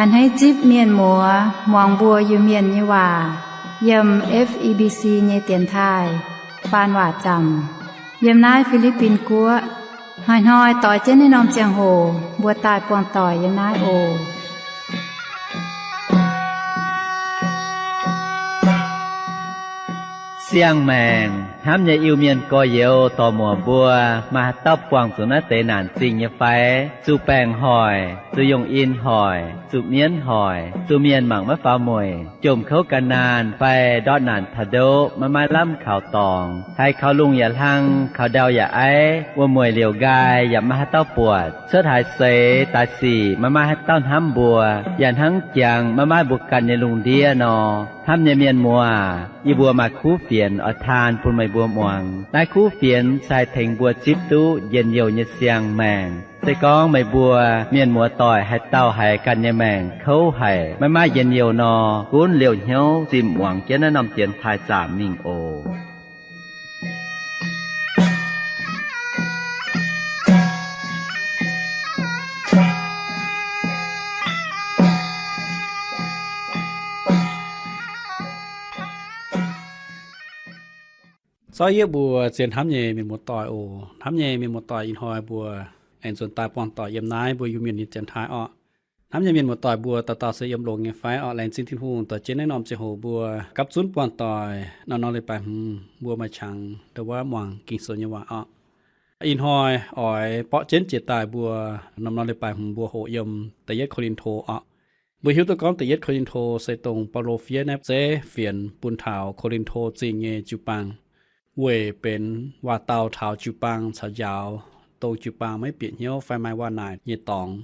A'hneiv zipv mienh muoz muangx mbuo Iu-Mienh nyei waac yiem F E B C nyei dienx taaih faan waac zaamc yiem naaiv Fi^li^bin Guoqv. Hnoi-hnoi doix jienv naaiv norm ziangh hoc mbuo daaih buangh doic yiem naaiv oc. Siang-maengc hnamv nyei Iu-Mienh gorx-youz dorc-muoc mbuo, maaih haaix dauh buangh zuqc naaiv deix naanc zingh nyei fai? Zuqc baengc hoic, zuqc yungh in hoic, zuqc mienv hoic, zuqc mienh mangc maiv faaux mueic, jomc kouv ga'naanh fai ndortv naanc taux ndoqv maiv maaih lamh kaux dorngx, haiz kaux lungh yaac hlang, kaux ndau yaac aiv, wuom-mueic liouc nqaai yaac maiv maaih haaix dauh buatc, cuotv haaix seix daaih sic maiv maaih haaix dauh hnamv mbuo, yaac hnangv jangx maiv maaih mbuo ganh nyei lungh ndiev nor. Hnamv nyei mienh muoz, yie mbuo maaih kuv fienx oix taan bun meih mbuo muangx. Naaiv kuv fienx se haih tengx mbuo zipv duqv njien-youh nyei siang-maengc. Se gorngv meih mbuo mienh muoz-doic haaix dauh haiz ganh nyei maengc kouv haic, maiv maaih njien-youh nor, gunv liouh hnyouv zimh muangx jienv naaiv norm dienx taaih zaamc mingh oc. Zorqv yieqv mbuo zien hnamv nyei mienh muoz-doic oc. Hnamv nyei mienh muoz-doic, ih hnoi mbuo aengx nzuonx daaih buangh doic yiem naaiv mbuo Iu-Mienh nyei dienx taaih orqc. Hnamv nyei mienh muoz-doic mbuo dauh dauh se yiem longx nyei fai orqc? Laengz zingh Tin-Hungh dorh jienv naaiv norm ziangh hoc mbuo gapv zunv buangh doic norm-norm leiz-baaix hmz mbuo maaih qangx ndau wuov muangx Ging-Sou nyei waac orqc. Ih hnoi oix borqv jienv jiex daaih mbuo norm-norm leiz-baaix hmz mbuo hoqc yiem da'yietv Ko^lin^to orqc. Mbuo hiuv duqv gorngv da'yietv Ko^lin^to se dongh Baulo fiev naaiv zeiv fienx bun taux Ko^lin^to Zingh nyei jiu-baang, weic benx waac-dau taux jiu-baang caux njaaux dongh jiu-baang maiv bieqc hnyouv fai maaih waac-naaic nyei dorngx.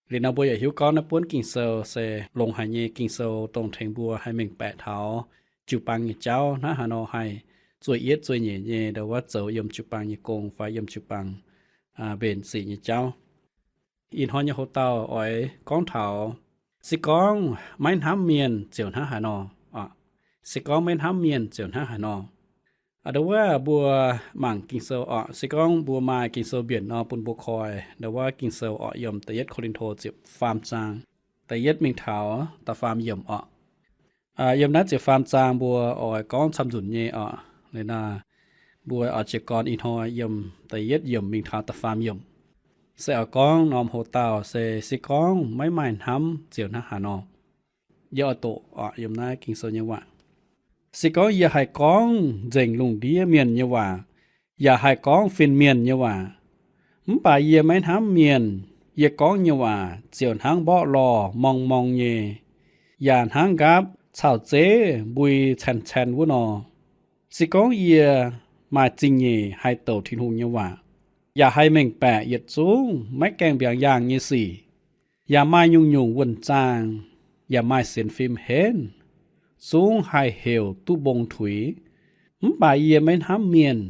Liuz nor mbuo yaac hiuv gorngv naaiv buonv Ging-Sou se longx haic nyei Ging-Sou dongh tengx mbuo haih mengh baeqc taux jiu-baang nyei jauv hnangv haaix nor haih zueih yietv zueih nyeic nyei ndau wuov zoux yiem jiu-baang nyei gong fai yiem jiu-baang mbenc sic nyei jauv. Ih hnoi nyei hoc-dauh oix gorngv taux, se gorngv maiv hnamv mienh ziouc hnangv haaix nor. Se gorngv maiv hnamv mienh ziouc hnangv haaix nor. Ndau wuov mbuo mangc Ging-Sou orqc, se gorngv mbuo maaih Ging-Sou mbienc nor bun mbuo koi ndau wuov Ging-Sou orqc, yiem da'yietv Ko^lin^to ziepc faam zaang, da'yietv mingh taux da'faam yiemc orqc. Yiem naaiv ziepc faam zaang mbuo oix gorngv camv nzunc nyei orqc. Liuz naaiv mbuo oix jiez gorn ih hnoi yiem da'yietv yiemc mingh taux da'faam yiemc. Se oix gorngv norm hoc-dauh se, se gorngv maiv maaih hnamv ziouc hnangv haaix nor. Yie oix doqc orqc yiem naaiv Ging-Sou nyei waac. Se gorngv yie haih gorngv nzengc lungh ndiev mienh nyei waac, yaac haih gorngv fin-mienh nyei waac, mv baac yie maiv hnamv mienh, yie gorngv nyei waac ziouc hnangv mborqv lorh morng morng nyei, yaac hnangv nqaapv caux zeiv mbui caen caen wuov nor. Se gorngv yie maaih zingh nyeic haih douc Tin-Hungh nyei waac, yaac haih mengh baeqc yietc zungv maiv gaengh mbiaangx yaangh nyei sic, yaac maaih nyungc-nyungc wuonh zaangh, yaac maaih sienx fim henv, zungv haih heuc duqv mbong tuix, mv baac yie maiv hnamv mienh,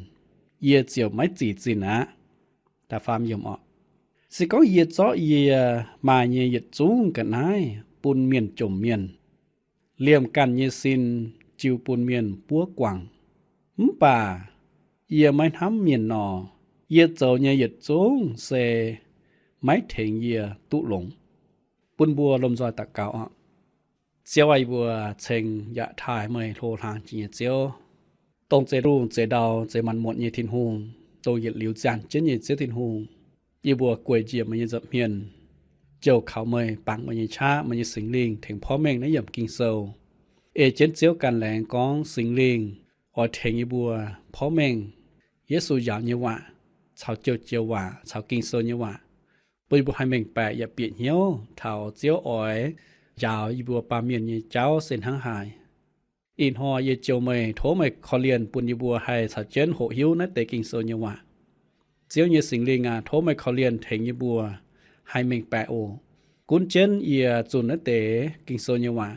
yie ziouc maiv zic zinh aqv. Se gorngv yie zorqv yie maaih nyei yietc zungv ga'naaiv bun mienh jomc mienh, liemh ganh nyei sin jiu bun mienh buov guangc, mv baac yie maiv hnamv mienh nor, yie zoux nyei yietc zungv se maiv tengx yie duqv longx. Bun mbuo lomh nzoih daux gaux oc. Ziouv aac, yie mbuo ceng yaac taaih meih hlo hlang jiex nyei Ziouv, dongh zeix lungh zeix ndau zeix maanc muotc nyei Tin-Hungh, dongh yietc liuz ziangh jienv nyei Ziouv Tin-Hungh. Yie mbuo gueic njiec meih nyei nza'hmien, jouh kaux meih, bangc meih nyei qaqv, meih nyei Singx Lingh tengx porv mengh naaiv yiemc Ging-Sou. Ei jienv Ziouv ganh laengz gorngv Singx Lingh oix tengx yie mbuo porv mengh Yesu njaaux nyei waac, caux joux-joux waac, caux Ging-Sou nyei waac, bun yie mbuo haih mengh baeqc yaac bieqc hnyouv taux Ziouv oix njaaux yie mbuo baamh mienh nyei jauv se hnangv haaix. Ih hnoi yie jouh meih, tov meih korv-lienh bun yie mbuo haih caux jienv hoqc hiuv naaiv deix Ging-Sou nyei waac. Ziouv nyei Singx Lingh aac, tov meih korv-lienh tengx yie mbuo haih mengh baeqc oc. Gunv jienv yie zunh naaiv deix Ging-Sou nyei waac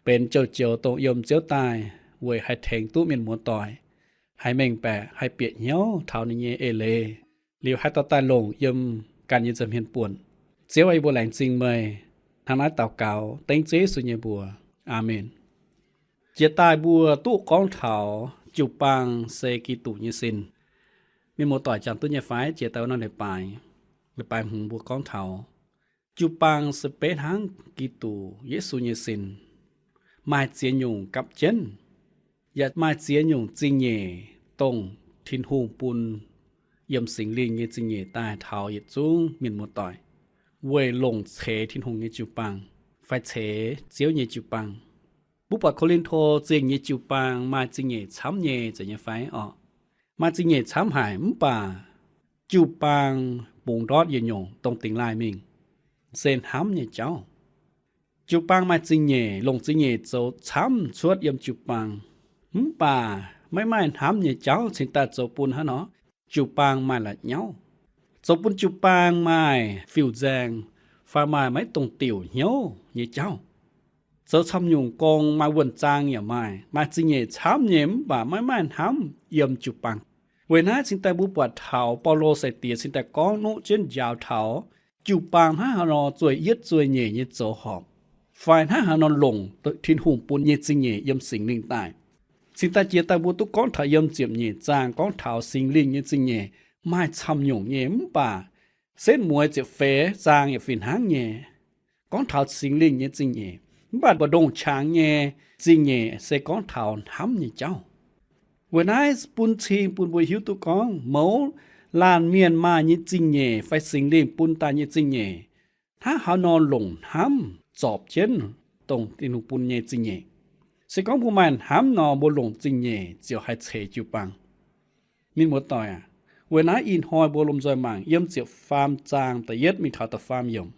benx joux-joux dongh yiem Ziouv daaih weic haih tengx duqv mienh muoz-doic haih mengh baeqc, haih bieqc hnyouv taux ninh nyei eix leiz, liuz haih dorh daaih longc yiem ganh nyei nza'hmien buonc. Ziouv aac, yie mbuo laengz zingh meih. Hnangv naaiv daux gaux dengv Ziouv Yesu nyei mbuox. Aamen. Jiex daaih mbuo duqv gorngv taux jiu-baang se Giduc nyei sin. Mienh muoz-doic jangx duqv nyei fai? Jiex daaih wuov norm leiz-baaix, leiz-baaix hmz mbuo gorngv taux Jiu-baang se beiv hnangv Giduc Yesu nyei sin, maaih ziex nyungc gapv jienv, yaac maaih ziex nyungc zingh nyeic, dongh Tin-Hungh bun yiem Singx Lingh nyei zingh nyeic daaih taux yietc zungv mienh muoz-doic, weic longc ceix Tin-Hungh nyei jiu-baang fai ceix Ziouv nyei jiu-baang. Mbuo buatc Ko^lin^to Zingh nyei jiu-baang maaih zingh nyeic camv nyei zeiz nyei fai orqc? Maaih zingh nyeic camv haic, mv baac jiu-baang bungx ndortv yietc nyungc dongh dingx laaih mingh, se hnamv nyei jauv. Jiu-baang maaih zingh nyeic, longc zingh nyeic zoux camv cuotv yiem jiu-baang, mv baac maiv maaih hnamv nyei jauv cingx daaih zoux bun hnangv nor, jiu-baang maaih la'nyauv, zoux bun jiu-baang maaih fiuv-nzaeng, fai maaih maiv dongh diuc hnyouv nyei jauv. Zoux camv nyungc gong maaih wuonh zaang yaac maaih, maaih zingh nyeic camv nyei mv baac maiv maaih hnamv yiem jiu-baang. Weic naaiv cingx daaih mbuo buatc taux Baulo sai-diex cingx daaih gorngv nuqv jienv njaaux taux jiu-baang hnangv haaix nor zueih yietv zueih nyeic nyei zoux horpc, fai hnangv haaix nor longc Tin-Hungh bun nyei zingh nyeic yiem Singx Lingh daaih. Cingx daaih jiex daaih mbuo duqv gorngv taux yiem ziepc nyeic zaang gorngv taux Singx Lingh nyei zingh nyeic maaih camv nyungc nyei mv baac setv mueiz ziepc feix zaang yaac fih hnangv nyei gorngv taux Singx Lingh nyei zingh nyeic. Mv baac mbu'ndongx qangx nyei zingh nyeic se gorngv taux hnamv nyei jauv. Weic naaiv bun cing bun mbuo hiuv duqv gorngv mouz laanh mienh maaih nyei zingh nyeic fai Singx Lingh bun daaih nyei zingh nyeic hnangv haaix nor longc hnamv zorpc jienv dongh Tin-Hungh bun nyei zingh nyeic. Se gorngv mbuo maaih hnamv nor, mbuo longc zingh nyeic ziouc haih ceix jiu-baang. Mienh muoz-doic aac, weic naaiv ih hnoi mbuo lomh nzoih mangc yiem ziepc faam zaang da'yietv mingh taux da'faam yiemc.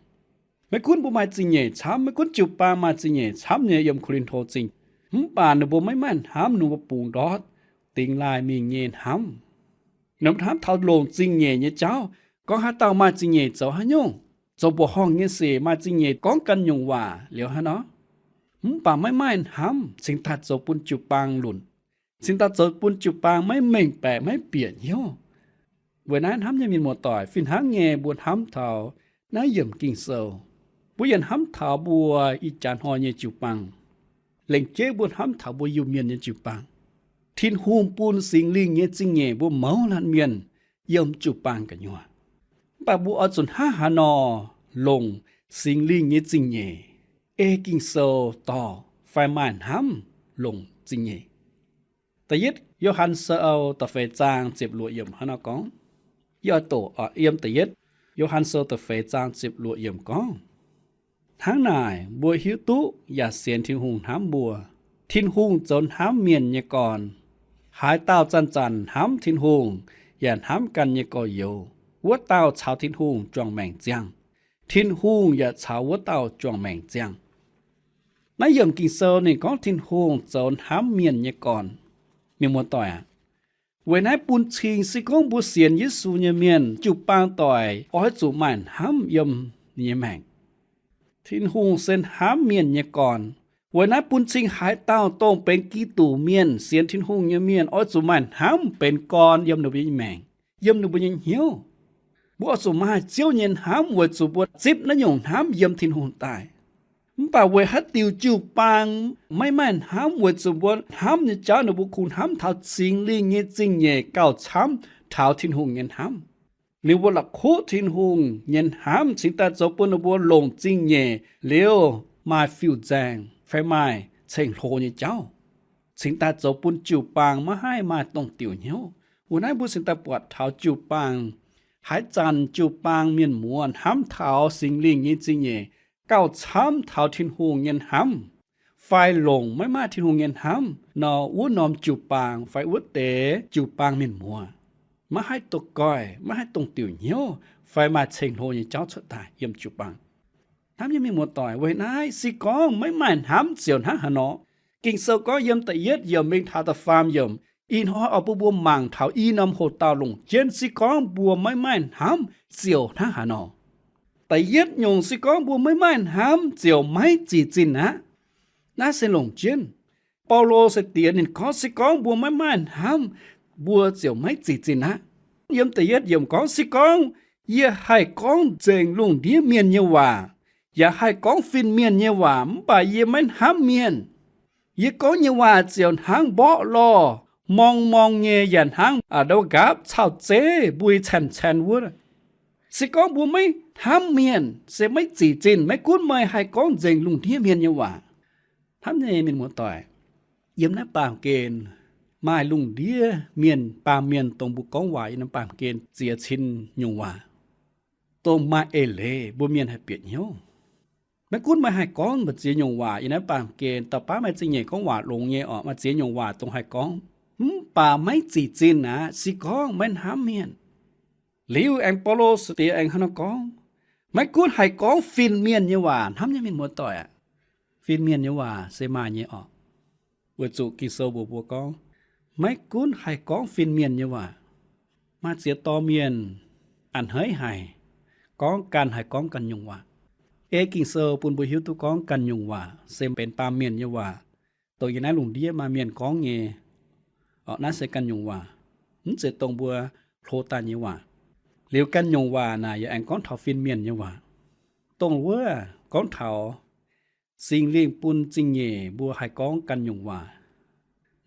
Maiv gunv mbuo maaih zingh nyeic camv, maiv gunv jiu-baang maaih zingh nyeic camv nyei yiem Ko^lin^to Zingh, mv baac ninh mbuo maiv maaih hnamv, ninh mbuo bungx ndortv dingx laaih mingh nyei hnamv. Ninh mbuo hnamv taux longc zingh nyeic nyei jauv, gorngv haaix dauh maaih zingh nyeic zoux haaix nyungc, zoux mbuoqc horngh nyei sic, maaih zingh nyeic gorngv ganh nyungc waac liuz hnangv nor, mv baac maiv maaih hnamv cingx daaih zoux bun jiu-baang lunc, cingx daaih zoux bun jiu-baang maiv mengh baeqc, maiv bieqc hnyouv. Weic naaiv hnamv nyei mienh muoz-doic, fih hnangv nyei mbuo hnamv taux naaiv yiemc Ging-Sou, mbuo yaac hnamv taux mbuo ih jaax hnoi nyei jiu-baang. Lengc jeiv mbuo hnamv taux mbuo Iu-Mienh nyei jiu-baang. Tin-Hungh bun Singx Lingh nyei zingh nyeic mbuo mouz laanh mienh yiem jiu-baang gu'nyuoz. Mv baac mbuo oix zuqc hnangv haaix nor longc Singx Lingh nyei zingh nyeic, ei Ging-Sou dorh fai maaih hnamv longc zingh nyeic. Da'yietv Yo^han Sou da'feix zaang ziepc luoqc yiemc hnangv nor gorngv. Yie oix doqc yiem da'yietv Yo^han Sou da'feix zaang ziepc luoqc yiemc gorngv, hnangv naaic mbuo hiuv duqv yaac sienx Tin-Hungh hnamv mbuo. Tin-Hungh zoux hnamv mienh nyei gorn. Haaix dauh zanc-zanc hnamv Tin-Hungh yaac hnamv ganh nyei gorx-youz, wuov dauh caux Tin-Hungh juangc maengc ziangh. Tin-Hungh yaac caux wuov dauh juangc maengc ziangh. Naaiv yiemc Ging-Sou ninh gorngv Tin-Hungh zoux hnamv mienh nyei gorn. Mienh muoz-doic aac, weic naaiv bun cing se gorngv mbuo sienx Yesu nyei mienh jiu-baang doic oix zuqc maaih hnamv yiem ninh nyei maengc. Tin-Hungh se hnamv mienh nyei gorn. Weic naaiv bun cing haaix dauh dongh benx Giduc mienh, sienx Tin-Hungh nyei mienh oix zuqc maaih hnamv benx gorn yiem ninh mbuo nyei maengc, yiem ninh mbuo nyei hnyouv. Mbuo oix zuqc maaih Ziouv nyei hnamv weic zuqc mbuo zipv naaiv nyungc hnamv yiem Tin-Hungh daaih. Mv baac weic haaix diuc jiu-baang maiv maaih hnamv weic zuqc mbuo hnamv nyei jauv ninh mbuo kungx hnamv taux Singx Lingh nyei zingh nyeic gauh camv taux Tin-Hungh nyei hnamv. Ninh mbuo la'kuqv Tin-Hungh nyei hnamv cingx daaih zoux bun ninh mbuo longc zingh nyeic liuz maaih fiuv-nzaeng fai maaih ceng-hlo nyei jauv, cingx daaih zoux bun jiu-baang maiv haih maaih dongh diuc hnyouv. Weic naaiv mbuo cingx daaih buatc taux jiu-baang, haaix zanc jiu-baang mienh muoz hnamv taux Singx Lingh nyei zingh nyeic gauh camv taux Tin-Hungh nyei hnamv, fai longc maiv maaih Tin-Hungh nyei hnamv nor, wuov norm jiu-baang fai wuov deix jiu-baang mienh muoz maiv haih duqv goiv, maiv haih dongh diuc hnyouv fai maaih ceng-hlo nyei jauv cuotv daaih yiem jiu-baang. Hnamv nyei mienh muoz-doic, weic naaiv se gorngv maiv maaih hnamv ziouc hnangv haaix nor. Ging-Sou gorngv yiem da'yietv yiemc mingh taux da'faam yiemc, ih hnoi oix bun mbuo mangc taux i norm hoc dauh longc jienv se gorngv mbuo maiv maaih hnamv ziouc hnangv haaix nor. Da'yietv nyungc se gorngv mbuo maiv maaih hnamv ziouc maiv zic zinh aqv. Naaiv se longc jienv Baulo sai-diex ninh gorngv se gorngv mbuo maiv maaih hnamv, mbuo ziouc maiv zic zinh aqv. Yiem da'yietv yiemc gorngv se gorngv yie haih gorngv nzengc lungh ndiev mienh nyei waac, yaac haih gorngv fin-mienh nyei waac, mv baac yie maiv hnamv mienh. Yie gorngv nyei waac ziouc hnangv mborqv lorh, morng morng nyei, yaac hnangv a'ndou nqaapv cauv zeiv mbui caen-caen wuov. Se gorngv mbuo maiv hnamv mienh, se maiv zic zinh, maiv gunv meih haih gorngv nzengc lungh ndiev mienh nyei waac. Hnamv nyei mienh muoz-doic, yiem naaiv baamh gen maaih lungh ndiev mienh, baamh mienh dongh mbuo gorngv waac yiem naaiv baamh gen ziex cin nyungc waac, dongh maaih eix leiz mbuo mienh haih bieqc hnyouv. Maiv gunv meih haih gorngv maaih ziex nyungc waac yiem naaiv baamh gen, da'faanh maaih zingh nyeic gorngv waac longx nyei orqc, maaih ziex nyungc waac dongh haih gorngv, mv baac maiv zic zinh aqv, se gorngv maiv hnamv mienh. Liuz aengx Baulo sou diex aengx hnangv naaiv gorngv, maiv gunv haih gorngv fin-mienh nyei waac. Hnamv nyei mienh muoz-doic aac, fin-mienh nyei waac se maaih nyei orqc. Weic zuqc Ging-Sou mbuox mbuo gorngv, maiv gunv haih gorngv fin-mienh nyei waac. Maaih ziex dorh mienh a'hneiv haic, gorngv ganh haih gorngv ganh nyungc waac. Ei Ging-Sou bun mbuo hiuv duqv gorngv ganh nyungc waac se benx baamh mienh nyei waac, dongh yiem naaiv lungh ndiev maaih mienh gorngv nyei. Orqc, naaiv se ganh nyungc waac, mv zeiz dongh mbuo hlo daaih nyei waac. Liuz ganh nyungc waac naaic yaac aengx gorngv taux fin-mienh nyei waac. Dongh wuov gorngv taux Singx Lingh bun zingh nyeic mbuo haih gorngv ganh nyungc waac.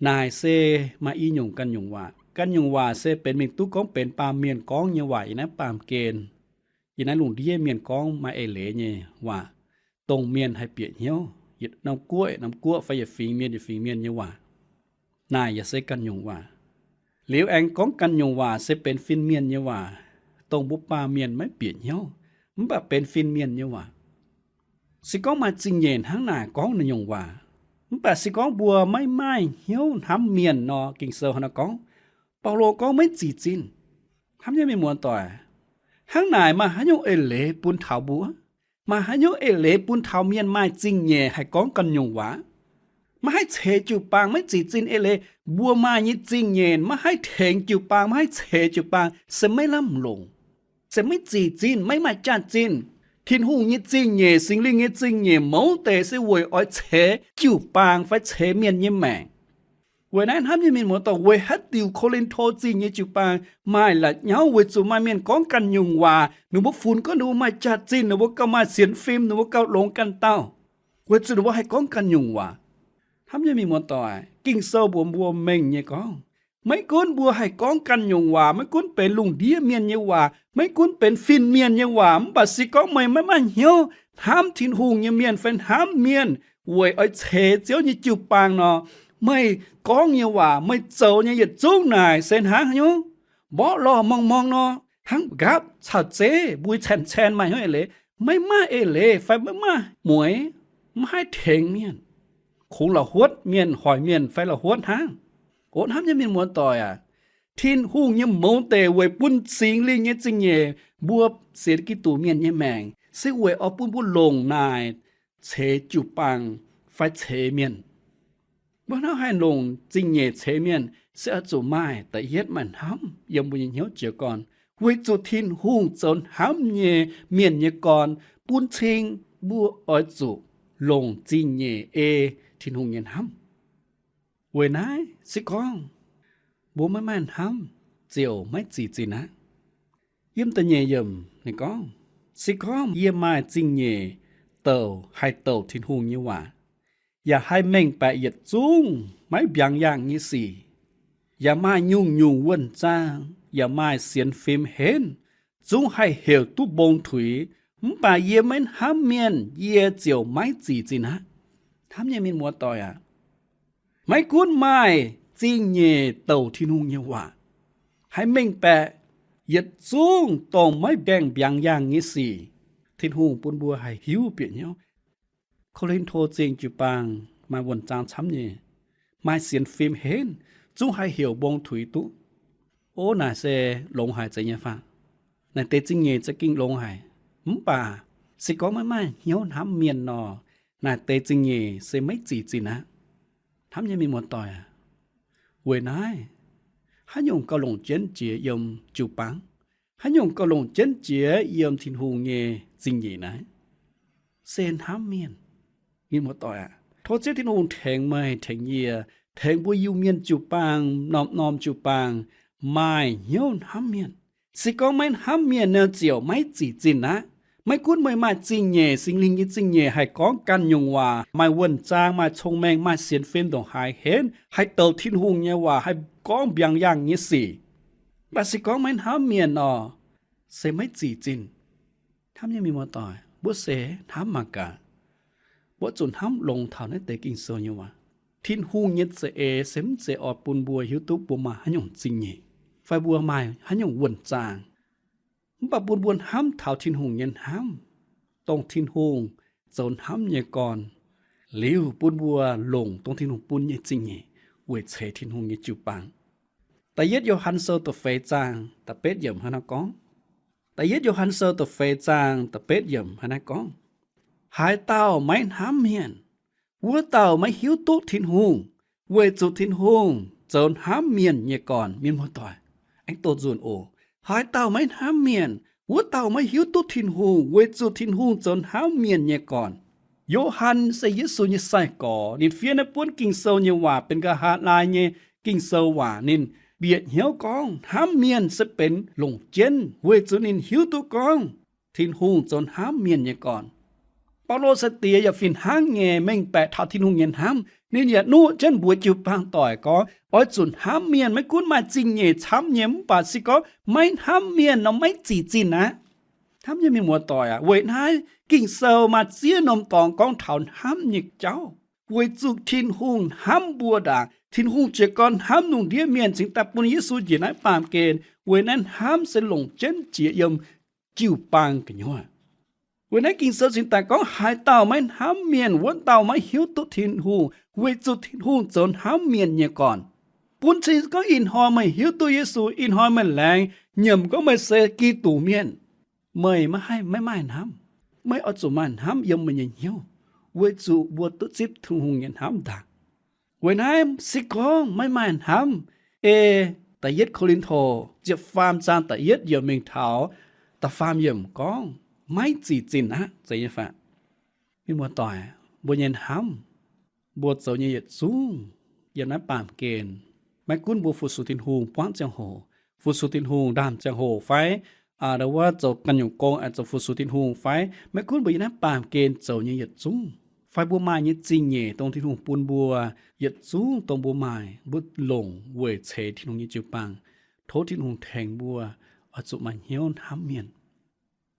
Naaic se maaih i nyungc ganh nyungc waac. Ganh nyungc waac se benx mingh duqv gorngv benx baamh mienh gorngv nyei waac yiem naaiv baamh gen, yiem naaiv lungh ndiev mienh gorngv maaih eix leiz nyei waac, dongh mienh haih bieqc hnyouv, yietc norm guoqv yietc norm guoqv fai yietc fingx mienh yietc fingx mienh nyei waac. Naaic yaac se ganh nyungc waac. Liuz aengx gorngv ganh nyungc waac se benx fin-mienh nyei waac, dongh mbuo baamh mienh maiv bieqc hnyouv, mv baac benx fin-mienh nyei waac. Se gorngv maaih zingh nyeic hnangv naaic gorngv naaiv nyungc waac, mv baac se gorngv mbuo maiv maaih hnyouv hnamv mienh nor, Ging-Sou hnangv naaiv gorngv, Baulo gorngv maiv zic zinh. Hnamv nyei mienh muoz-doic, hnangv naaic maaih haaix nyungc eix leiz bun taux mbuo? Maaih haaix nyungc eix leiz bun taux mienh maaih zingh nyeic haih gorngv ganh nyungc waac? Maiv haih ceix jiu-baang, maiv zic zinh eix leiz. Mbuo maaih nyei zingh nyeic maiv haih tengx jiu-baang, maiv haih ceix jiu-baang, se maiv lamh longc, se maiv zic zinh, maiv maaih jaax-zinh. Tin-Hungh nyei zingh nyeic, Singx Lingh nyei zingh nyeic mouz deix se weic oix ceix jiu-baang fai ceix mienh nyei maengc. Weic naaiv hnamv nyei mienh muoz-doic, weic haaix diuc Ko^lin^to Zingh nyei jiu-baang maaih la'nyauv? Weic zuqc maaih mienh gorngv ganh nyungc waac, ninh mbuo funx gorngv ninh mbuo maaih jaax-zinh, ninh mbuo gauh maaih sienx fim, ninh mbuo gauh longx ganh dauh, weic zuqc ninh mbuo haih gorngv ganh nyungc waac. Hnamv nyei mienh muoz-doic, Ging-Sou mbuox mbuo mengh nyei gorngv, maiv gunv mbuo haih gorngv ganh nyungc waac, maiv gunv benx lungh ndiev mienh nyei waac, maiv gunv benx fin-mienh nyei waac, mv baac se gorngv meih maiv maaih hnyouv hnamv Tin-Hungh nyei mienh fai hnamv mienh weic oix ceix Ziouv nyei jiu-baang nor, meih gorngv nyei waac, meih zoux nyei yietc zungv naaic se hnangv hnyouv mborqv lorh morng-morng nor, hnangv nqaapv caux zeiv mbui caen-caen, maaih hnyouv eix leiz? Maiv maaih eix leiz fai maiv maaih mueix, maiv haih tengx mienh. Kungx la'huotv mienh, hoic mienh fai la'huotv hnangv. O hnamv nyei mienh muoz-doic aac, Tin-Hungh nyei mouz deix weic bun Singx Lingh nyei zingh nyeic mbuo sienx Giduc mienh nyei maengc se weic oix bun mbuo longc naaic ceix jiu-baang fai ceix mienh. Mbuo hnangv haih longc zingh nyeic ceix mienh se oix zuqc maaih, da'yietv maaih hnamv yiem mbuo nyei hnyouv jiez gorn, weic zuqc Tin-Hungh zoux hnamv nyei mienh nyei gorn, bun cing mbuo oix zuqc longc zingh nyeic ei Tin-Hungh nyei hnamv. Weic naaiv se gorngv mbuo maiv maaih hnamv ziouc maiv zic zinh aqv. Yiem da'nyeic yiemc ninh gorngv, se gorngv yie maaih zingh nyeic douc haih douc Tin-Hungh nyei waac, yaac haih mengh baeqc yietc zungv maiv mbiaangx yaangh nyei sic, yaac maaih nyungc-nyungc wuonh zaang, yaac maaih sienx fim henv, zungv haih heuc duqv mbong tuix, mv baac yie maiv hnamv mienh, yie ziouc maiv zic zinh aqv. Hnamv nyei mienh muoz-doic aac, maiv gunv maaih zingh nyeic douc Tin-Hungh nyei waac, haih mengh baeqc yietc zungv dongh maiv gaengh mbiaangx yaangh nyei sic, Tin-Hungh bun mbuo haih hiuv bieqc hnyouv. Ko^lin^to Zingh jiu-baang maaih wuonh zaang camv nyei, maaih sienx fim henv, zungv haih heuc mbong tuix duqv. O naaic se longx haic zeiz nyei fai? Naaic deix zingh nyeic za'gengh longx haic, mv baac se gorngv maiv maaih hnyouv hnamv mienh nor, naaic deix zingh nyeic se maiv zic zinh aqv. Hnamv nyei mienh muoz-doic aac, weic naaiv haaix nyungc gauh longc jienv jiex yiem jiu-baang? Haaix nyungc gauh longc jienv jiex yiem Tin-Hungh nyei zingh nyeic naaiv? Se hnamv mienh. Mienh muoz-doic aac, tov Ziouv Tin-Hungh tengx meih, tengx yie, tengx mbuo Iu-Mienh jiu-baang norm-norm jiu-baang maaih hnyouv hnamv mienh. Se gorngv maiv hnamv mienh nor ziouc maiv zic zinh aqv. Maiv gunv meih maaih zingh nyeic, Singx Lingh nyei zingh nyeic haih gorngv ganh nyungc waac, maaih wuonh zaang, maaih cong-mengh, maaih sienx fim ndongc haaix henv, haih douc Tin-Hungh nyei waac, haih gorngv mbiaangx yaangh nyei sic, mv baac se gorngv maiv hnamv mienh nor, se maiv zic zinh. Hnamv nyei mienh muoz-doic, mbuo se hnamv mangc gaax, mbuo zuqc hnamv longx taux naaiv deix Ging-Sou nyei waac. Tin-Hungh nyei za'eix se mv zeiz oix bun mbuo hiuv duqv mbuo maaih haaix nyungc zingh nyeic fai mbuo maaih haaix nyungc wuonh zaangc. Mv baac bun mbuo hnamv taux Tin-Hungh nyei hnamv, dongh Tin-Hungh zoux hnamv nyei gorn, liuz bun mbuo longc dongh Tin-Hungh bun nyei zingh nyeic weic ceix Tin-Hungh nyei jiu-baang. Da'yietv Yo^han Sou da'feix zaang da'betv yiemc hnangv naaiv gorngv. Da'yietv Yo^han Sou da'feix zaang da'betv yiemc hnangv naaiv gorngv, Haaix dauh maiv hnamv mienh, wuov dauh maiv hiuv duqv Tin-Hungh, weic zuqc Tin-Hungh zoux hnamv mienh nyei gorn. Mienh muoz-doic, aengx doqc nzunc oc. Haaix dauh maiv hnamv mienh, wuov dauh maiv hiuv duqv Tin-Hungh, weic zuqc Tin-Hungh zoux hnamv mienh nyei gorn. Yo^han se Yesu nyei sai-gorx. Ninh fiev naaiv buonv Ging-Sou nyei waac benx nqa'haav laai nyei Ging-Sou waac. Ninh bieqc hnyouv gorngv hnamv mienh se benx longc jienv, weic zuqc ninh hiuv duqv gorngv Tin-Hungh zoux hnamv mienh nyei gorn. Baulo sai-diex yaac fih hnangv nyei mengh baeqc taux Tin-Hungh nyei hnamv. Ninh yaac nuqv jienv mbuox jiu-baang doic gorngv, oix zuqc hnamv mienh. Maiv gunv maaih zingh nyeic camv nyei, mv baac se gorngv maiv hnamv mienh nor maiv zic zinh aqv. Hnamv nyei mienh muoz-doic aac, weic naaiv Ging-Sou maaih ziex norm dorngx gorngv taux hnamv nyei jauv. Weic zuqc Tin-Hungh hnamv mbuo ndaangc, Tin-Hungh jiez gorn hnamv lungh ndiev mienh cingx daaih bun Yesu njiec naaiv baamh gen. Weic naaiv hnamv se longc jienv jiex yiem jiu-baang gu'nyuoz. Weic naaiv Ging-Sou cingx daaih gorngv, haaix dauh maiv hnamv mienh, wuov dauh maiv hiuv duqv Tin-Hungh, weic zuqc Tin-Hungh zoux hnamv mienh nyei gorn. Bun cing gorngv ih hnoi meih hiuv duqv Yesu, ih hnoi meih laengz nyiemc gorngv meih se Giduc Mienh, meih maiv haih maiv maaih hnamv. Meih oix zuqc maaih hnamv yiem meih nyei hnyouv, weic zuqc mbuo duqv zipv Tin-Hungh nyei hnamv ndaangc. Weic naaiv se gorngv maiv maaih hnamv, ei da'yietv Ko^lin^to ziepc faam zaang da'yietv yiemc mingh taux da'faam yiemc gorngv maiv zic zinh aqv, zeiz nyei fai? Mienh muoz-doic, mbuo nyei hnamv, mbuo zoux nyei yietc zungv yiem naaiv baamh gen, maiv gunv mbuo fu-sux Tin-Hungh buangv ziangh hoc, fu-sux Tin-Hungh ndaamv ziangh hoc fai, aa, ndau wuov zoux ganh nyungc gong, aa, zoux fu-sux Tin-Hungh fai, maiv gunv mbuo yiem naaiv baamh gen zoux nyei yietc zungv, fai mbuo maaih nyei zingh nyeic dongh Tin-Hungh bun mbuo, yietc zungv dongh mbuo maaih, mbuo longc weic ceix Tin-Hungh nyei jiu-baang. Tov Tin-Hungh tengx mbuo oix zuqc maaih hnyouv hnamv mienh.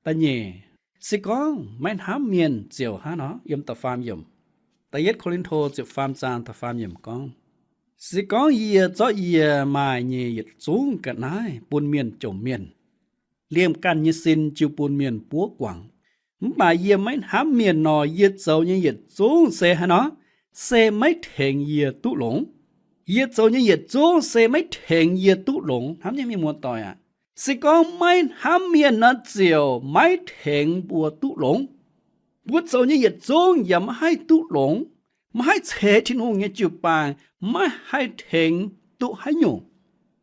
Da'nyeic, se gorngv maiv hnamv mienh ziouc hnangv nor, yiem da'faam yiemc, da'yietv Ko^lin^to ziepc faam zaang da'faam yiemc gorngv, se gorngv yie zorqv yie maaih nyei yietc zungv ga'naaiv bun mienh jomc mienh, liemh ganh nyei sin jiu bun mienh buov guangc. Mv baac yie maiv hnamv mienh nor, yie zoux nyei yietc zungv se haaix nor? Se maiv tengx yie duqv longx. Yie zoux nyei yietc zungv se maiv tengx yie duqv longx. Hnamv nyei mienh muoz-doic aac, se gorngv maiv hnamv mienh nor ziouc maiv tengx mbuo duqv longx. Mbuo zoux nyei yietc zungv yaac maiv haih duqv longx, maiv haih ceix Tin-Hungh nyei jiu-baang, maiv haih tengx duqv haaix nyungc.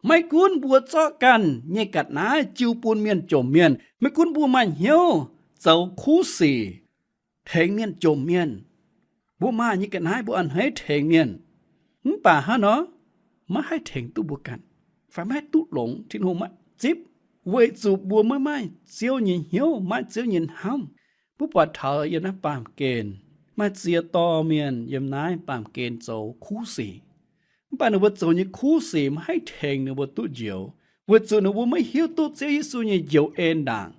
Maiv gunv mbuo zorqv ganh nyei ga'naaiv jiu bun mienh jomc mienh, maiv gunv mbuo maaih hnyouv zoux kuv sic tengx mienh jomc mienh, mbuo maaih nyei ga'naaiv mbuo a'hneiv tengx mienh, mv baac hnangv nor maiv haih tengx duqv mbuo ganh, fai maiv haih duqv longx, Tin-Hungh maiv zipv, weic zuqc mbuo maiv maaih Ziouv nyei hnyouv, maiv maaih Ziouv nyei hnamv. Mbuo buatc taux yiem naaiv baamh gen maaih ziex dorh mienh yiem naaiv baamh gen zoux kuv sic. Mv baac ninh mbuo zoux nyei kuv sic maiv haih tengx ninh mbuo duqv njoux, weic zuqc ninh mbuo maiv hiuv duqv Ziouv Yesu nyei njoux en ndaangc.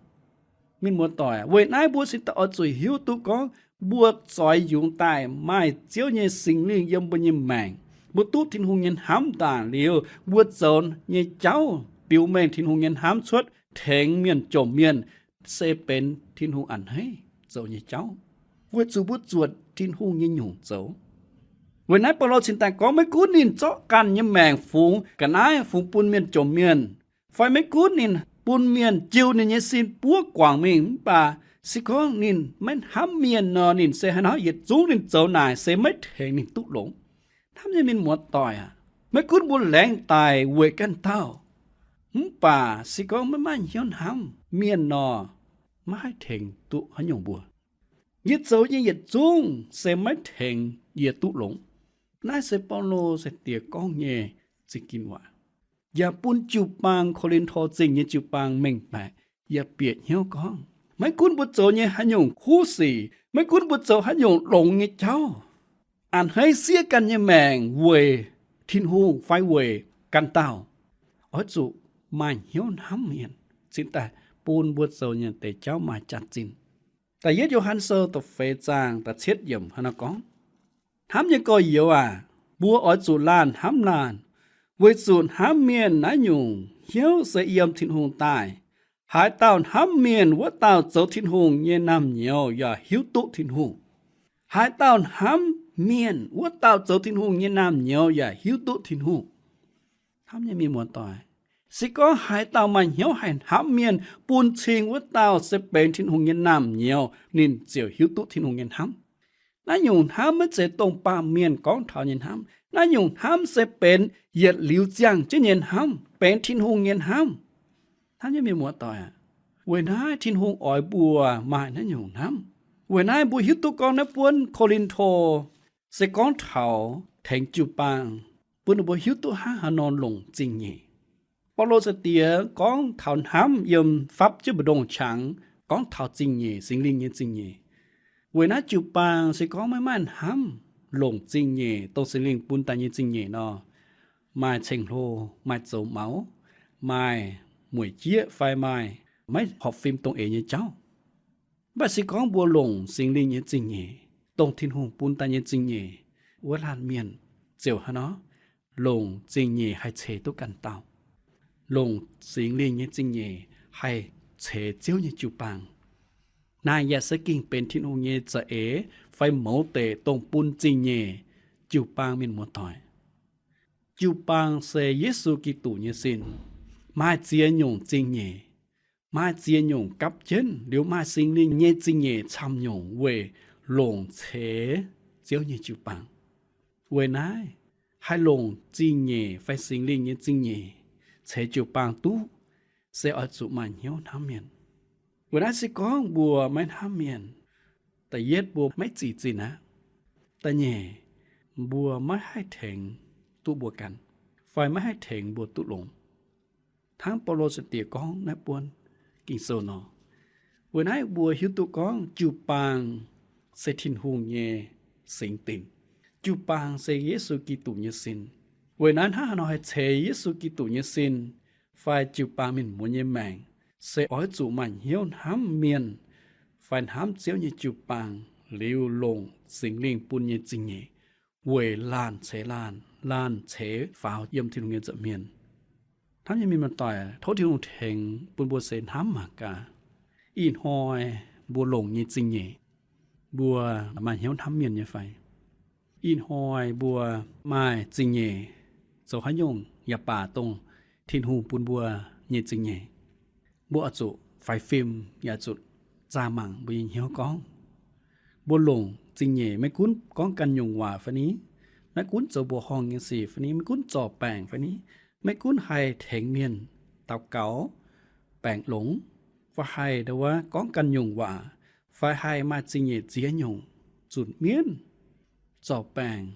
Mienh muoz-doic, weic naaiv mbuo sin daaih oix zuqc hiuv duqv gorngv mbuo zoix yungz daaih maaih Ziouv nyei Singx Lingh yiem mbuo nyei maengc, mbuo duqv Tin-Hungh nyei hnamv ndaangc liuz, mbuo zoux nyei jauv biux mengh Tin-Hungh nyei hnamv cuotv tengx mienh jomc mienh, se benx Tin-Hungh a'hneiv zoux nyei jauv, weic zuqc mbuo zuotc Tin-Hungh nyei nyungc zoux. Weic naaiv Baulo cingx daaih gorngv maiv gunv ninh zorqv ganh nyei maengc fungx ga'naaiv fungx bun mienh jomc mienh, fai maiv gunv ninh bun mienh jiu ninh nyei sin buov guangc mingh, mv baac se gorngv ninh maiv hnamv mienh nor, ninh se haaix nor yietc zungv ninh zoux naaic se maiv tengx ninh duqv longx. Hnamv nyei mienh muoz-doic aac, maiv gunv mbuo laengz daic weic ganh dauh, mv baac se gorngv maiv maaih hnyouv hnamv mienh nor, maiv haih tengx duqv haaix nyungc mbuo. Yie zoux nyei yietc zungv se maiv tengx yie duqv longx. Naaiv se Baulo sai-diex gorngv nyei za'gengh waac, yaac bun jiu-baang Ko^lin^to Zingh nyei jiu-baang mengh baeqc yaac bieqc hnyouv gorngv, maiv gunv mbuo zoux nyei haaix nyungc kuv sic, maiv gunv mbuo zoux haaix nyungc longx nyei jauv, a'hneiv siev ganh nyei maengc weic Tin-Hungh fai weic ganh dauh, oix zuqc maaih hnyouv hnamv mienh cingx daaih bun mbuo zoux nyei deix jauv maaih jaax-zinh. Da'yietv Yo^han Sou da'feix zaang da'cietv yiemc hnangv naaiv gorngv, Hnamv nyei gorx-youz aac, mbuo oix zuqc laanh hnamv laanh, weic zuqc hnamv mienh naaiv nyungc hnyouv se yiem Tin-Hungh daaih. Haaix dauh hnamv mienh, wuov dauh zoux Tin-Hungh nyei naamh nyouz yaac hiuv duqv Tin-Hungh. Haaix dauh hnamv mienh, wuov dauh zoux Tin-Hungh nyei naamh nyouz yaac hiuv duqv Tin-Hungh. Hnamv nyei mienh muoz-doic, se gorngv haaix dauh maaih hnyouv haih hnamv mienh, bun cing wuov dauh se benx Tin-Hungh nyei naamh nyouz, ninh ziouc hiuv duqv Tin-Hungh nyei hnamv. Naaiv nyungc hnamv maiv zeiz dongh baamh mienh gorngv taux nyei hnamv. Naaiv nyungc hnamv se benx yietc liuz ziangh jienv nyei hnamv, benx Tin-Hungh nyei hnamv. Hnamv nyei mienh muoz-doic aac, weic naaiv Tin-Hungh oix mbuo maaih naaiv nyungc hnamv. Weic naaiv mbuo hiuv duqv gorngv naaiv buonv Ko^lin^to se gorngv taux tengx jiu-baang, bun ninh mbuo hiuv duqv hnangv haaix nor longc zingh nyeic. Baulo sai-diex gorngv taux hnamv yiem fapv jienv mbu'ndongx qangx gorngv taux zingh nyeic, Singx Lingh nyei zingh nyeic. Weic naaiv jiu-baang se gorngv maiv maaih hnamv longc zingh nyeic, dongh Singx Lingh bun daaih nyei zingh nyeic nor, maaih ceng-hlo, maaih zoux maux, maaih mueic jieqv fai maaih maiv horpc fim dongh eix nyei jauv. Mv baac se gorngv mbuo longc Singx Lingh nyei zingh nyeic, dongh Tin-Hungh bun daaih nyei zingh nyeic, wuov laanh mienh ziouc hnangv nor longc zingh nyeic haih ceix duqv ganh dauh. Longc Singx Lingh nyei zingh nyeic haih ceix Ziouv nyei jiu-baang. Naaic yaac se gengh benx Tin-Hungh nyei za'eix fai mouz deic dongh bun zingh nyeic jiu-baang mienh muoz-doic. Jiu-baang se Yesu Giduc nyei sin. Maaih ziex nyungc zingh nyeic, maaih ziex nyungc gapv jienv liuz maaih Singx Lingh nyei zingh nyeic camv nyungc weic longc ceix Ziouv nyei jiu-baang. Weic naaiv, haih longc zingh nyeic fai Singx Lingh nyei zingh nyeic ceix jiu-baang duqv, se oix zuqc maaih hnyouv hnamv mienh. Weic naaiv se gorngv mbuo maiv hnamv mienh, da'yietv mbuo maiv zic zinh aqv. Da'nyeic, mbuo maiv haih tengx duqv mbuo ganh, fai maiv haih tengx mbuo duqv longx. Hnangv Baulo sai-diex gorngv naaiv buonv Ging-Sou nor, weic naaiv mbuo hiuv duqv gorngv jiu-baang se Tin-Hungh nyei singx dinc. Jiu-baang se Yesu Giduc nyei sin. Weic naaiv hnangv haaix nor haih ceix Yesu Giduc nyei sin fai jiu-baang mienh muoz nyei maengc, se oix zuqc maaih hnyouv hnamv mienh fai hnamv Ziouv nyei jiu-baang liuz longc Singx Lingh bun nyei zingh nyeic weic laanh ceix laanh, laanh ceix faaux yiem Tin-Hungh nyei nza'hmien. Hnamv nyei mienh muoz-doic, tov Tin-Hungh tengx bun mbuo seix hnamv mangc gaax. Ih hnoi mbuo longc nyei zingh nyeic, mbuo maaih hnyouv hnamv mienh nyei fai? Ih hnoi mbuo maaih zingh nyeic zoux haaix nyungc yaac baac dongh Tin-Hungh bun mbuo nyei zingh nyeic, mbuo oix zuqc faix fim yaac zuqc zaah mangc mbuo nyei hnyouv gorngv. Mbuo longc zingh nyeic maiv gunv gorngv ganh nyungc waac fai ni, maiv gunv zoux mbuoqc horngh nyei sic fai ni, maiv gunv zorc baengc fai ni, maiv gunv haih tengx mienh daux gaux, baengc longx, fai haih ndau wuov gorngv ganh nyungc waac, fai haih maaih zingh nyeic ziex nyungc, zunc mienv, zorc baengc,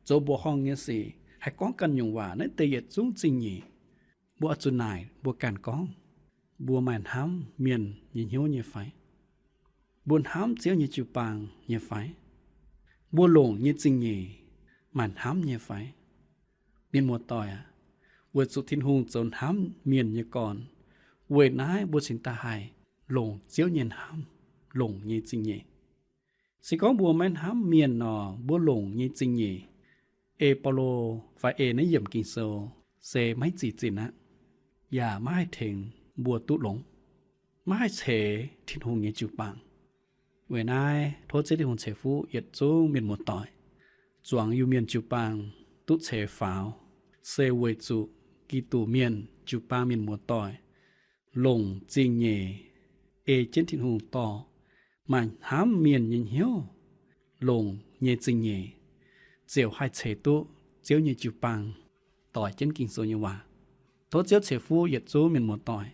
zoux mbuoqc horngh nyei sic, haih gorngv ganh nyungc waac, naaiv deix yietc zungv zingh nyeic. Mbuo oix zuqc naaic mbuo ganh gorngv, mbuo maaih hnamv mienh nyei hnyouv nyei fai? Mbuo hnamv Ziouv nyei jiu-baang nyei fai? Mbuo longc nyei zingh nyeic maaih hnamv nyei fai? Mienh muoz-doic aac, weic zuqc Tin-Hungh zoux hnamv mienh nyei gorn, weic naaiv mbuo cingx daaih haih longc Ziouv nyei hnamv, longc nyei zingh nyeic. Se gorngv mbuo maiv hnamv mienh nor, mbuo longc nyei zingh nyeic, ei Baulo fai ei naaiv yiemc Ging-Sou se maiv zic zinh aqv, yaac maiv haih tengx mbuo duqv longx, maiv haih ceix Tin-Hungh nyei jiu-baang. Weic naaiv tov Ziouv Tin-Hungh ceix fuqv yietc zungv mienh muoz-doic, zuangx Iu-Mienh jiu-baang duqv ceix faaux, se weic zuqc Giduc mienh jiu-baang mienh muoz-doic longc zingh nyeic ei jienv Tin-Hungh dorh, maaih hnamv mienh nyei hnyouv, longc nyei zingh nyeic, ziouc haih ceix duqv Ziouv nyei jiu-baang doix jienv Ging-Sou nyei waac. Tov Ziouv ceix fuqv yietc zungv mienh muoz-doic,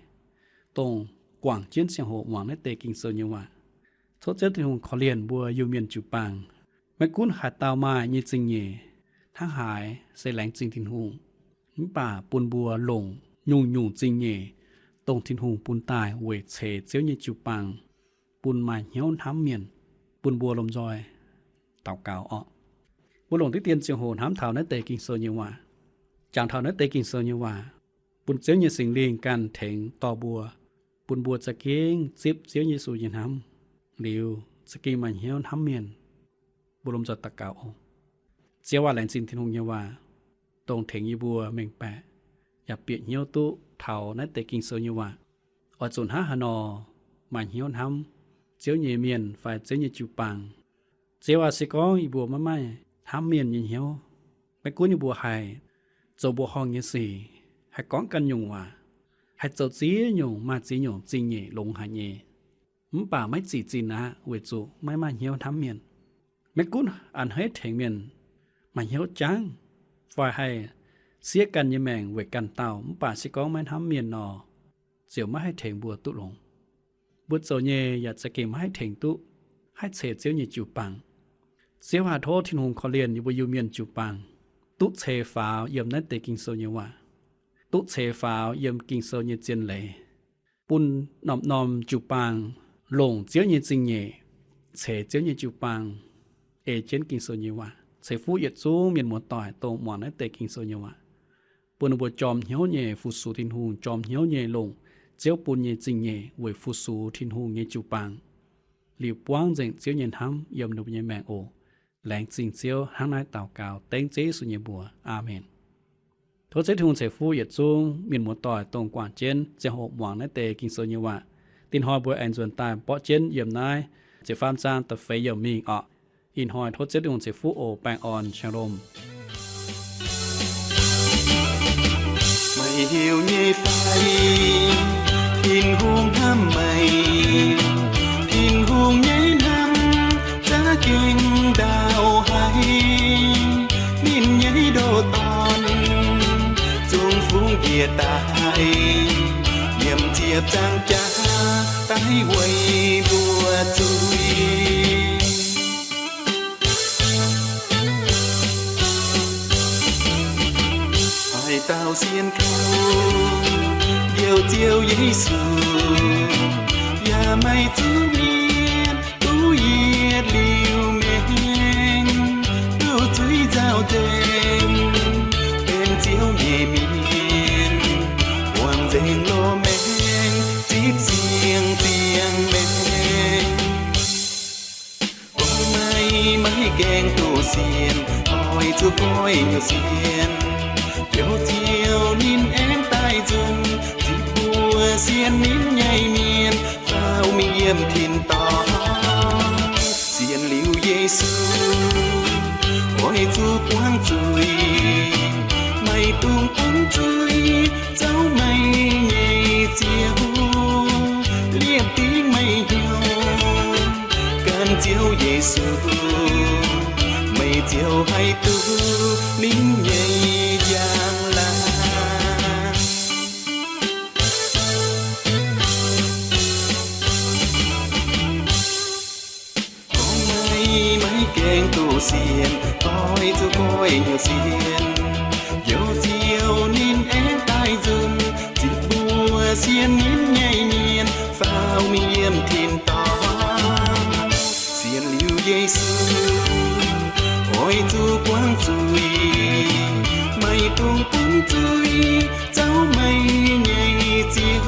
dongh guangc jienv ziangh hoc muangx naaiv deix Ging-Sou nyei waac. Tov Ziouv Tin-Hungh korv-lienh mbuo Iu-Mienh jiu-baang, maiv gunv haaix dauh maaih nyei zingh nyeic hnangv haaix se laengz zingh Tin-Hungh, mv baac bun mbuo longc nyungc-nyungc zingh nyeic, dongh Tin-Hungh bun daaih weic ceix Ziouv nyei jiu-baang, bun maaih hnyouv hnamv mienh, bun mbuo lomh nzoih daux gaux orqc. Mbuo longc diqv dien ziangh hoc hnamv taux naaiv deix Ging-Sou nyei waac. Jangx taux naaiv deix Ging-Sou nyei waac, bun Ziouv nyei Singx Lingh ganh tengx dorh mbuo, bun mbuo za'gengh zipv Ziouv Yesu nyei hnamv liuz, za'gengh maaih hnyouv hnamv mienh. Mbuo lomh nzoih daux gaux oc. Ziouv aac, laengz zingh Tin-Hungh nyei waac, dongh tengx yie mbuo mengh baeqc yaac bieqc hnyouv duqv taux naaiv deix Ging-Sou nyei waac. Oix zuqc hnangv haaix nor maaih hnyouv hnamv Ziouv nyei mienh fai Ziouv nyei jiu-baang. Ziouv aac, se gorngv yie mbuo maiv maaih hnamv mienh nyei hnyouv, maiv gunv yie mbuo haih zoux mbuoqc horngh nyei sic, haih gorngv ganh nyungc waac, haih zoux ziex nyungc maaih ziex nyungc zingh nyeic longx haic nyei, mv baac maiv zic zinh aqv, weic zuqc maiv maaih hnyouv hnamv mienh. Maiv gunv a'hneiv tengx mienh maaih hnyouv jangv, fai haih siev ganh nyei maengc weic ganh dauh, mv baac se gorngv maiv hnamv mienh nor, ziouc maiv haih tengx mbuo duqv longx. Mbuo zoux nyei yaac za'gengh maiv haih tengx duqv haih ceix Ziouv nyei jiu-baang. Ziouv aac, tov Tin-Hungh korv-lienh yie mbuo Iu-Mienh jiu-baang duqv ceix faaux yiem naaiv deix Ging-Sou nyei waac, duqv ceix faaux yiem Ging-Sou nyei zien leiz, bun norm-norm jiu-baang longc Ziouv nyei zingh nyeic ceix Ziouv nyei jiu-baang, ei jienv Ging-Sou nyei waac. Ceix fuqv yietc zungv mienh muoz-doic dongh muangx naaiv deix Ging-Sou nyei waac, bun ninh mbuo jorm hnyouv nyei fu-sux Tin-Hungh, jorm hnyouv nyei longc Ziouv bun nyei zingh nyeic weic fu-sux Tin-Hungh nyei jiu-baang, liuz buangv nzengc Ziouv nyei hnamv yiem ninh mbuo nyei maengc oc. Laengz zingh Ziouv. Hnangv naaiv daux gaux dengv Ziouv Yesu nyei mbuox. Aamen. Tov Ziouv Tin-Hungh ceix fuqv yietc zungv mienh muoz-doic dongh guangc jienv ziangh hoc muangx naaiv deix Ging-Sou nyei waac. Dinh hnoi mbuo aengx nzuonx daaih mborqv jienv yiem naaiv ziepc faam zaang da'feix yiemc mingh orqc. Ih hnoi tov Ziouv Tin-Hungh ceix fuqv oc. Baengh orn, shalom. Meih heuc nyei fai? Tin-Hungh hnamv meih. Tin-Hungh nyei hnamv za'gengh ndaauv haic. Ninh nyei ndoh dorn zungv fungx njiec daaih, yiem ziepc nzaangc jaax daaih weic mbuo zuiz. Haaix dauh sienx kaux Njoux Ziouv Yesu, yaac maaih zuqc mienh duqv yietc liuz maengc, duqv zuiz nzauh nzengc, benx Ziouv nyei mienh, buangh nzengc loz-maengc, zipv siang-ziangh maengc. Gorngv meih maiv gaengh duqv sienx, oix zuqc goiv nyungc sienx. Njoux Ziouv ninh aengx daaih nzunc, zipv mbuo sienx ninh nyei mienh faaux mingh yiem tin-dorngh. Sienx liuz Yesu, oix zuqc buangv zuiz, maiv dungx bun zuiz zouv meih nyei ziouc. Liepc dingv meih hnyouv gan Ziouv Yesu, meih ziouc haih duqv ninh nyei njang-laangc. Gorngv meih maiv gaengh duqv sienx, oix zuqc goiv nyungc sienx. Njoux Ziouv ninh aengx daaih nzunc, zipv mbuo sienx ninh nyei mienh faaux mingh yiem tin-dorngh. Sienx liuz Yesu, oix zuqc buangv zuiz, maiv dungx bun zuiz zouv meih nyei ziouc.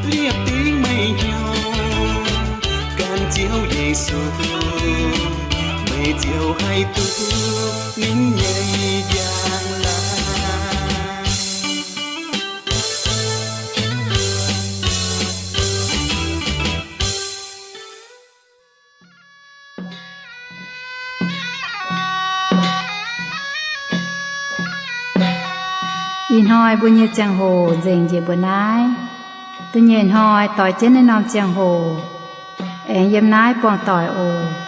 Liepc dingv meih hnyouv gan Ziouv Yesu, meih ziouc haih duqv ninh nyei njang-laangc. Ih hnoi mbuo nyei ziangh hoc nzengc njiec mbuo naaiv. Da'nyeic hnoi doix jienv naaiv norm ziangh hoc aengx yiem naaiv buangh doic oc.